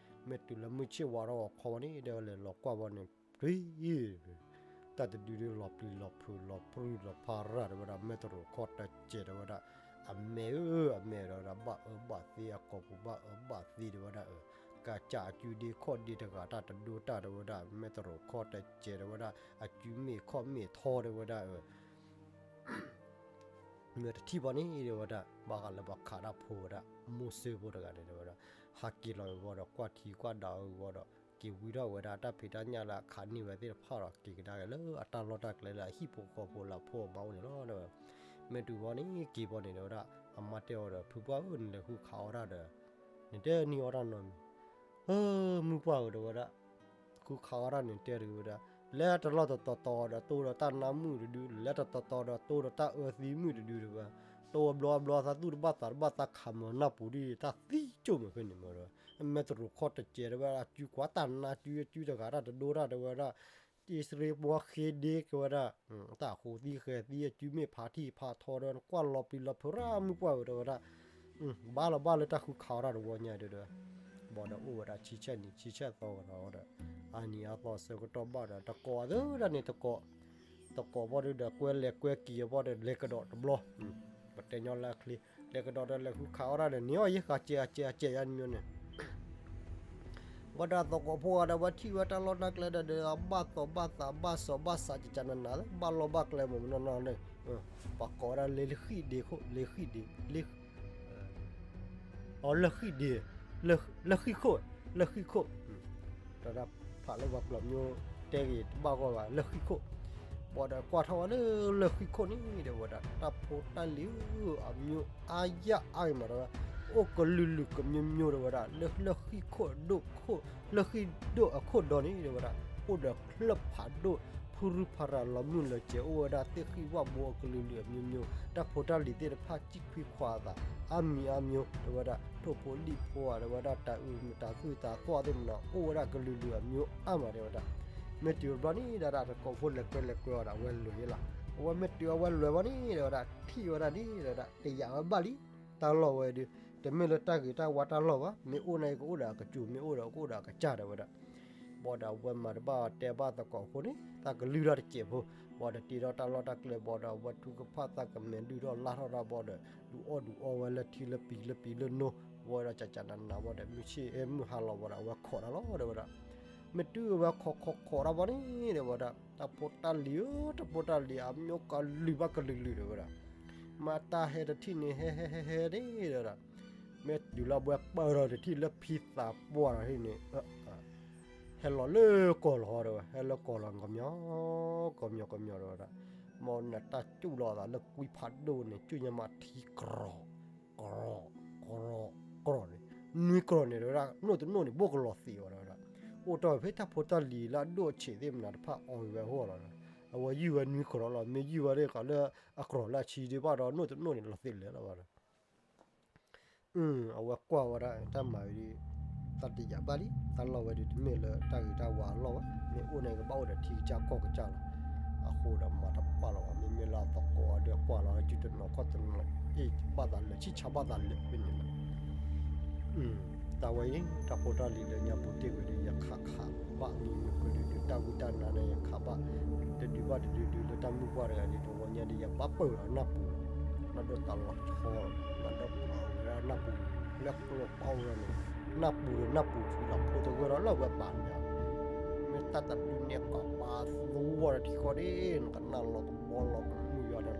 မ့ၢ်တုၤလၢမုၢ်ဆ့ၣ်ဝါထီၣ်ဂီၤခီဝဲန့ၣ်ဒီး လဲၤလီၤကွၢ်ဝဲန့ၣ် တၢ်တဒုဒုလီၤပျံၤလီၤဖုးလီၤပြံလီၤဖးရၣ်ဒီးဝဲဒၣ် မဲတရိးခီတစဲးဒီးဝဲဒၣ်, အမဲာ်ဧၢ အမဲာ်ဒီးဝဲဒၣ် ဘၣ်အၢဘၣ်သီ အကိာ်ပူၤဘၣ်အၢဘၣ်သီဒီးဝဲဒၣ် ကးစၢ်အစုဒ့ခီၣ်ဒ့တဂၤတၢ်တဒိတၢ်ဒီးဝဲဒၣ် မဲတရိးခီတစဲးဒီးဝဲဒၣ် အစုမ့ၢ်ခီၣ်မ့ၢ်ထီဒီးဝဲဒၣ် မ့ၢ်တထံၣ်ဘၣ်န့ၣ်ဒီးဝဲဒၣ် ဘၣ်ဃးလၢပှၤခးတၢ်ဖိဝဲဒၣ် မိၢ်စ့ဖိတဂၤန့ၣ်ဒီးဝဲဒၣ် ဟးက့ၤလီၤဝဲဒီး ကွၢ်ထံကွၢ်ဒၣ်ဝဲဒီး က့ၤဝံထီၣ်ဝဲဒၣ်တၢ်ဖံးတၢ်ညၣ်လၢအခးန့ၢ်ဝဲသ့ၣ်တဖၣ်ဒီး က့ၤကဒါက့ၤလၢအတၢ်လီၢ်တၢ်ကျဲလၢအဟံၣ်ဖိဃီဖိလၢအဖိအမါအိၣ်န့ၣ်လီၤ. မ့ၢ်တုၤဘၣ်န့ၣ် က့ၤဘၣ်န့ၣ်ဒီးဝဲဒၣ် အမါတဲအီၤဒီး ဖုပှၢ်ဧၢ နလဲၤဃုခးအီၣ်တၢ်ဒီး နတဲနံၤအီၣ်တၢ်နီတမံၤ မုၢ်ပှၢ်ဧၢ တဲဝဲဒၣ်, ဃုခးအီၣ်တၢ်န့ၣ်တဲတဂ့ၤဝဲဒၣ်, လဲၤတလီၢ်တတီၤတီၤဒီးတိၢ်ဒီးတၢ်နါမုၣ်တဒု, လဲၤတတီၤတီၤဒီးတိၢ်ဒီးတၢ်အၢသံမုၣ်တဒုတဲဝဲ, တိၢ်အဘျီအဘျီသးသူၣ်တဘၣ်သးတဘၣ်သးခးမၤနၢ်ပူၤဒ် တၢ်သံကၠိၣ်မးဖဲန့ၣ်မးဒီး, မဲတရိးခီတစဲးတဲဝဲဒၣ် အစုကွၢ်တၢ်နါစုအစုတဂၤတၢ်တဒိတၢ်တဲဝဲဒၣ် တ့စရ့ပှၤဃ့ဒ့က့ၤဝဲဒၣ်, တၢ်ဃိသံဃဲၤသံ အစုမ့ၢ်ဖးထံဖးထီဒီး နကွၢ်လီၤပျံၤလီၤဖုးရၣ် မုၢ်ပှၢ်ဧၢ တဲဝဲဒၣ်, ဘၣ်လီၤဘၣ်လၢတၢ်ဃုခးအီၣ်တၢ်တဝီညါဒီး, ဘၣ်ဒီးအိၣ်ဝဲဒၣ်ဆံဆဲၣ်နံၤဆံဆဲၣ်သီဝဲဒီးဒီး, အါနံၤအါသီဆၢကတီၢ်ဘၣ်ဒီး တကိးသၢဒၣ်န့ၣ်တကိး, တကိးဘၣ်ဒီး ကွဲလဲၤကွဲက့ၤအဘၣ်ဒီး လဲၤကဒီးတဘျီ, ပတဲညီလၢအချ့, လဲၤကဒီးဒီးလဲၤဃုခးအီၣ်တၢ်ဒီး န့ၢ်အီၣ်ယဲၢ်ဃာ်စဲးအစဲးအစဲးယါနမီန့ၣ် ဘၣ်ဒီးသကိးဖိဂၤဒီး ဝဲထံၣ်ဝဲတၢ်လီၢ်တၢ်ကျဲဒီး ဘၣ်သီၣ်ဘၣ်သး ဘၣ်စီၣ်ဘၣ်ဆး ကကနနၤ ဘၣ်လီၢ်ဘၣ်ကျဲမ့ၢ်မနီၢ်နီၢ်န့ၣ်, ပှၤကိးဝဲဒၣ်လၢဃံၣ်ဒ့ခိၣ် လၢဃံၣ်ဒ့, လၢဃံၣ်ဒ့, လၢဃံၣ်ခိၣ်, လၢဃံၣ်ခိၣ်, တၢ်ဖးလၢပှၤကျိာ်မ့ၢ်တဲဂ့ၤတဘၣ်ဂီၢ်ဘၣ် လၢဃံၣ်ခိၣ်, ဘၣ်ဒီးကွၢ်ထီၣ်ဝဲလၢလၢဃံၣ်ခိၣ်န့ၣ်ဒီးဝဲဒၣ် တၢ်ဖိတၢ်လံၤဧၢ အမျိုးအါယၢ်အါဂ့ၤမးဒီး အိၣ်ကလုာ်လုာ်ကမျိုးမျိုးဒီးဝဲဒၣ် လၢလၢဃံၣ်ခိၣ်ဒိၣ်ခိၣ် လၢဃံၣ်ဒိၣ်အခိၣ်ဒီန့ၣ်ဒီးဝဲဒၣ် အိၣ်ဒီးချၢၣ်ဖးဒိၣ် ဖုရူဖးရၤလီၤမုၢ်လၢာ်စဲး အိၣ်ဝဲဒၣ်သ့ၣ်ဃံၣ်ဝၣ်ဘိအကလုာ်လုာ်အမျိုးမျိုး တၢ်ဖိတၢ်လံၤသ့ၣ်တဖၣ် စံၣ်ခွံခွါအသး အါမံၤအါမျိုးဒီးဝဲဒၣ် ထိၣ်ဖိလံၣ်ဖိဧါဒီးဝဲဒၣ် တၢ်အုၣ်တၢ်သူၣ်တၢ်သီၣ်သ့ၣ်မနၤ အိၣ်ဝဲဒၣ်ကလုာ်လုာ်အမျိုးအါမးဒီးဝဲဒၣ် မ့ၢ်တုၤတဘျီန့ၣ်ဒီး တကိးဖိလဲၤကွဲလဲၤကွဲအီၤဒီး အဝဲလဲၤလီၤ. အဝဲမ့ၢ်တုၤအဝဲလဲၤဘၣ်န့ၣ်ဒီးဝဲဒၣ် ထံၣ်ဝဲဒၣ်န့ၣ်ဒီးဝဲဒၣ် တယာ်ဝဲဘၣ်လံ. တၢ်လီၢ်ဝဲဒုး တမ့ၢ်လၢတၢ်ဂ့ၤတၢ်ဝါတၢ်လီၢ်ဘၣ်. မ့ၢ်အိၣ်န့ၣ်ကအိၣ်ဒီးအကစူၤ မ့ၢ်အိၣ်ဒီးကအိၣ်ဒီးအကစၢ်ဒီးဝဲဒၣ် ဘၣ်ဒီးအဝဲမၤတဘၣ်တဲဘၣ်သကိးဖိန့ၣ် တၢ်ကလုၢ်ထီၣ်တစဲးဖိ ဘၣ်ဒီးတ့ထီၣ်တၢ်လီၢ်တၢ်ကျဲ ဘၣ်ဒီးအဝဲထုကဖၣ် သးကမဲာ်ဒုၣ်ထီၣ်လါထီၣ်တၢ် ဘၣ်ဒီး ဒုးအီၣ်ဒုးအီဝဲလၢထံလၢပံၤလၢပံၤလၢနိ ဝဲဒီးကကနနၤ ဘၣ်ဒီး မုၢ်ဆ့ၣ်အဲၣ်မုၢ်ဟါလီၤ ဘၣ်ဒီးအဝဲခိးတၢ်လီၤဒီးဝဲဒၣ် မ့ၢ်တုၤအဝဲခိးခိးခိးတၢ်ဘၣ်န့ၣ်ဒီးဝဲဒၣ် တၢ်ဖိတၢ်လံၤဧၢ တၢ်ဖိတၢ်လံၤ အမျိုးကလုာ်ဘၣ်ကလုာ်လုာ်ဒီးဝဲဒၣ် မ့ၢ်တၢ်ဟဲတထံၣ်န့ၣ် ဟဲဟဲဟဲဟဲန့ၣ်ဒီးဝဲဒၣ် မ့ၢ်တုၤလၢအဝဲပၢၢ်ထီၣ်တထံၣ်လၢဖံသးပှၢ်ထီၣ်န့ၣ် ဟဲလီၤလၢကီၢ်လီၤဒီးဝဲ ဟဲလၢကီၢ်လီၤ ကမျီ ကမျီကမျီဒီးဝဲဒၣ် မ်နတၢ်စူၣ်လီၤအသးလၢကွံဖးဒိၣ်န့ၣ် စူၣ်ညါမးထံကြီၤ ကြီၤ ကြီၤန့ၣ် နွံကြီၤန့ၣ်ဒီးဝဲဒၣ် နိၣ်တနိၣ်န့ၣ် ဘိၣ်ကလီၤသံးဝဲဒီးဝဲဒၣ် အိၣ်တ့ၢ်ဖဲတၢ်ဖိတၢ်လံၤလၢအဒိၣ်အဆံးသ့ၣ်မနၤတဖၣ်အီၣ်ဂ့ၤဝဲအဃိလီၤ. အဝဲယုၢ်ဝဲနွံကြီၤလီၤ မ့ၢ်ယုၢ်ဝဲဒၣ်ဃီလၢ အကြီၤလၢအဆံဒံးဘၣ်ဒီး နိၣ်တနိၣ်န့ၣ် လီၤသံးလဲၤလီၤဘၣ်ဒီး အဝဲကွၢ်ဝဲဒၣ် တၢ်မၤဝဲဒၣ် တၢ်တယာ်ဘၣ်လံ တၢ်လီၢ်ဝဲဒၣ်တမ့ၢ်လၢတၢ်ဂ့ၤတၢ်ဝါအလီၢ်ဘၣ် မ့ၢ်အိၣ်န့ၣ်ကဘၣ်အိၣ်ဒီးထံကစၢ်ကီၢ်ကစၢ်လီၤ. အဃိဒီးမၤတပာ်လီၤဘၣ် မ့မ့ၢ်လၢအသကိးအဒၢးကွၢ်လီၤ စုတနီၤခီၣ်တနီၤ အ့ၣ်ဘၣ်သးလၢာ် ဆံၣ်ဆါဘၣ်သးလၢာ်ဖဲန့ၣ်လီၤ. တၢ်ဝဲအံၤ တၢ်ဖိတၢ်လံၤလၢညါပူၤတ့ၢ်ဝဲဒီး ယခးခးဘၣ်မံၤမံၤကလုာ်ကလုာ် တၢ်ဝံတၢ်နါန့ၣ် ယခးဘၣ် တဒုဘၣ်တဒုဒုလၢတၢ်မုၢ်ပှၢ်တဂၤဒီး တဝီညါဒီး ယဘၣ်ပၢၢ်လီၤနၢ်ပူၤ နၢ်ဒိၣ်တၢ်လီၤဆီ နၢ်ဒိၣ်ပာ်ဝဲဒၣ်နၢ်ပူၤ လၢကျိၤပာ်ဝဲဒၣ်န့ၣ် နၢ်ပူၤဒီးနၢ်ပူၤဆူလီၤ ဖိသဂၢၢ်ဒီးလၢဝဲပာ်န့ၣ် မ့ၢ်တၢ်တဒုန့ၣ် ကပာ်သူဝဲဒီးထံဃီဒၣ် နကနၣ်လီၤကဘီလီၤကမုာ်ယွၤ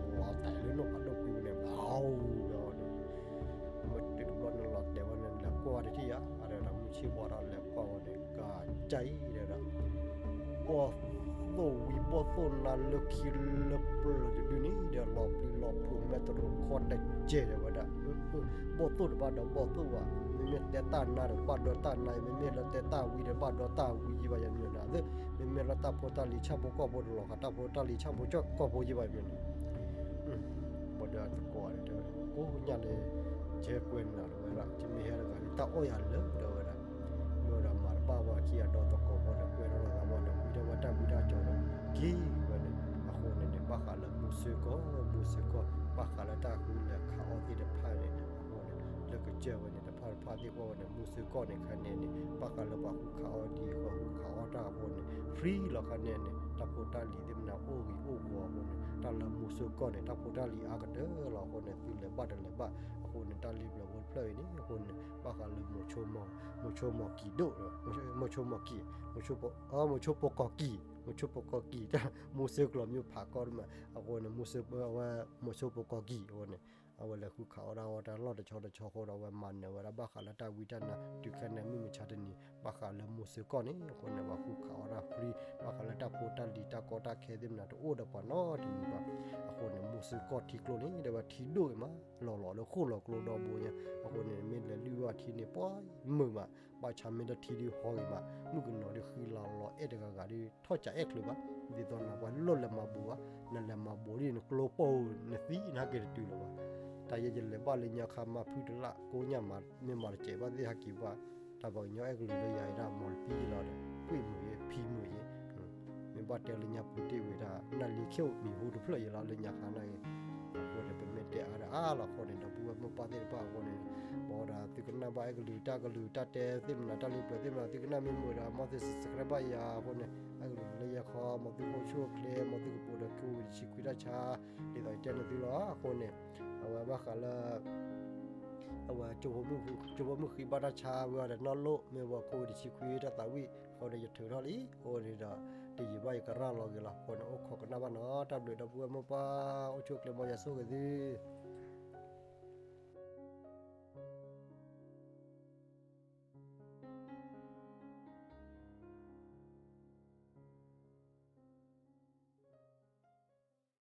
ဒီး လီၤတဲာ်လၢနိၣ်ဖးဒိၣ်ကွံာ်န့ၣ် ဘၣ်ဝဲဒီး မ့ၢ်တုၤတဘျီန့ၣ် လီၤတဲာ်ဝဲန့ၣ် လဲၤကွၢ်ဝဲတထံၣ်ဧါ အဒီးမုၢ်ဆ့ၣ်ဘီဒီး လဲၤကွၢ်ဝဲန့ၣ် ကစၢ်အံၤဒီး ဘီၣ်သိၣ် ဘီၣ်သိၣ်ဝံၤဘီၣ်သိၣ်နါလၢခံလၢပျၢၤတဒုန့ၣ်ဒီး လီၤပျံၤလီၤဖုးမဲတရူးခီတကဲဒီးဝဲဒၣ်, ဘီၣ်သိၣ်တဘၣ်ဒီးဘီၣ်သိၣ်ဘၣ်, မ့မ့ၢ်တဲတၢ်နါဒီးဘၣ်ဒီးတၢ်နါ, မ့မ့ၢ်လၢတဲတၢ်ဝံၤဒီးဘၣ်ဒီးတၢ်ဝံၤယံၤဘၣ်ယၤမ့ၢ်နီၤ, မ့မ့ၢ်လၢတၢ်ဖိတၢ်လံၤဆၣ်ဖိကီၢ်ဖိဒီးလီၤဃာ်တၢ်ဖိတၢ်လံၤဆၣ်ဖိကီၢ်ဖိယံၤဘၣ်မ့ၢ်နီၤ ဘၣ်ဒီးသကိးတဲဝဲ ကိးညၣ်လၢ ယဟဲကွဲနၤဒီးဝဲဒၣ် ယမ့ၢ်ဟဲတဂၤလၢတၢ်အီၣ်ယၤလၢာ်ဒီးဝဲဒၣ်, မ့ၢ်ဝဲဒၣ်မၤတဘၣ်ဝဲခံဂၤဒီးသကိးဖိဒီးကွဲထီၣ်လီၤသးဘၣ်ဒီး ဝံထီၣ်ဝဲတၢ်ဝံတၢ်ကၠီၤဒီး က့ၤဝဲန့ၣ်, အဃိန့ၣ်န့ၣ် ဘၣ်ဃးလၢမူစၢကီၢ်, မူစၢကီၢ် ဘၣ်ဃးလၢတၢ်ဃုလဲၤခးအီၣ်သ့ၣ်တဖၣ်န့ၣ် အဃိန့ၣ် လၢကစၢၢ်ဝဲန့ၣ် တဖၣ်တဖၣ်သ့ၣ်ကွၢ်ဝဲန့ၣ် မူစၢကီၢ်န့ၣ်ခါန့ၣ်န့ၣ် ဘၣ်ဃးလၢပှၤဃုခးအီၣ်ဒံး ပှၤဃုခးအီၣ်တၢ်အဃိန့ၣ် free လီၤခါန့ၣ်န့ၣ် တၢ်ဖိတၢ်လံၤသ့ၣ်မနၤအိၣ်ဂ့ၤအိၣ်ဂီၤအဃိန့ၣ် တၢ်လၢမူစၢကီၢ်န့ၣ် တၢ်ဖိတၢ်လံၤအါကတၢၢ်လီၤအဃိန့ၣ် သုလဲၤဘၣ်တလဲၤဘၣ်အဃိန့ၣ် တၢ်လ့ပျၢၤဖိတဖျၢၣ်အံၤန့ၣ် အဃိန့ၣ် ဘၣ်ဃးလၢ မိၤဆိမီၤကံၤဒိၣ်, မိၤဆိမီၤကံၤ, မိၤဆိဖိ, မိၤဆိဖိကီၢ်ကံၤ, မိၤဆိဖိကီၢ်ကံၤ, မူစၢကျိာ်မ့ၢ်ဖးကီၢ်တမး အဃိန့ၣ် မူစၢဝဲ မိၤဆိဖိကီၢ်ကံၤအဃိန့ၣ် အဝဲလဲၤဃုခးအီၣ်တၢ်အီၣ်တၢ်လီၢ်တဆီတဆီဃိဒီး အဝဲမၤနၢၤဝဲဒၣ်ဘၣ်ဃးလၢတၢ်ဝံတၢ်နါ တုၤခဲန့ၣ်မုၢ်မဆါတနံၤ ဘၣ်ဃးလၢမူစၢကီၢ်န့ၣ် အဃိန့ၣ် ပှၤဃုခးအီၣ်တၢ် free ဘၣ်ဃးလၢတၢ်ဖိတၢ်လံၤတၢ်ကီတၢ်ခဲသ့ၣ်မနၤတအိၣ်ဒီးပှၤနီတမံၤဘၣ်. အဃိန့ၣ် မူစၢကီၢ်ထံကျိန့ၣ် ဒီးဝဲထံဒိၣ်ဂ့ၤမး လီၤလီၤလၢဃိၣ်လီၤကျိဒီဘိညါ အဃိန့ၣ် မ့ၢ်လဲၤလုၢ်ဝဲထံန့ၣ် ပှၤမုာ်မး ဘၣ်ဆၣ်မ့ၢ်တထံဒုးဟီဂ့ၤမး မုၣ်ကနီၤဒုးဃံလၤလီၤအဲၣ်တဂၤဂၤဒုး ထီၣ်ကးအဲၣ်ချုးဘၣ်, ဒ်သိးနပှၤလီၢ်လဲၤမၤဘူးဘၣ်, နလဲၤမၤဘူးဒ်နကျိပိၢ်နသံနဟဲက့ၤတတုၤလၢၤဘၣ်. တၢ်ယဲယလဲၤဘၣ်လၢညါခါမၤဖုတလၢ် ကိးညၣ်မး မ့ၢ်မၤတစဲးဘၣ်သ့ၣ်ဟဲက့ၤဘၣ်, တၢ်ပှၤကညီအဲၣ်ကလုာ်လၢယၤအံၤဒၣ် မၤတသံယလီၤဒီး ကွံာ်မုာ်ယဲ ဖံမုာ်ယဲ မ့ၢ်ဘၣ်တဲလၢညါပူၤတ့ၢ်ဝံၤဒၣ် နၢ်လံခ့ၣ်မံၤဟူတဖျၢၣ်ယလီၤလၢညါခါန့ၣ်ဂ့ၤ, အဃိန့ၣ်ပမ့ၢ်တဲအါဒီးအါလီၤအဃိန့ၣ် ဒီပုၢ်ဝဲၢ်မိၢ်ပၢ်သ့ၣ်တဖၣ်အဃိန့ၣ် ဘၣ်ဒီးသုကနၣ်ဘၣ်အဲၣ်ကလုာ်တၢ်ကလုာ်တၢ်တဲသ့ၣ်မနၤတၢ်လ့ပျၢၤသ့ၣ်မနၤ သုကနၣ်မ့ၢ်မုာ်ဒီး မ်သု subscribe ဘၣ်ယၤအဃိန့ၣ် အဲၣ်ကလုာ်လၢယဲခီ မ်သုအိၣ်ဆူၣ်အိၣ်ချ့ မ်သုကပိာ်ဒီး COVID တဆံခွံတၢ်ဆါ ဒ်သိးယတဲန့ၣ်သုလီၤ. အဃိန့ၣ် အဝဲဘၣ်ဃးလၢ အဝဲ ကၠိဖိမုၣ်ဃံဘၣ်တၢ်ဆါဝဲအီၤဒီးနီၢ်လိၣ် မ့ၢ်ဝဲ COVID တဆံခွံတၢ်သးဝံၣ် အဃိန့ၣ် ယထုးထီၣ်လံ အဃိန့ၣ်ဒီး တယံာ်ဘၣ်ယကရၢလီၤဂ့ၤလီၤ အဃိန့ၣ် အိၣ်ခိးကနၣ်ဘၣ်နီၤ တၢ်ဘျုးဒီပုၢ်ဝဲၢ်မိၢ်ပၢ် အိၣ်ဆူၣ်အိၣ်ချ့ မ်ယွၤဆိၣ်ဂ့ၤသု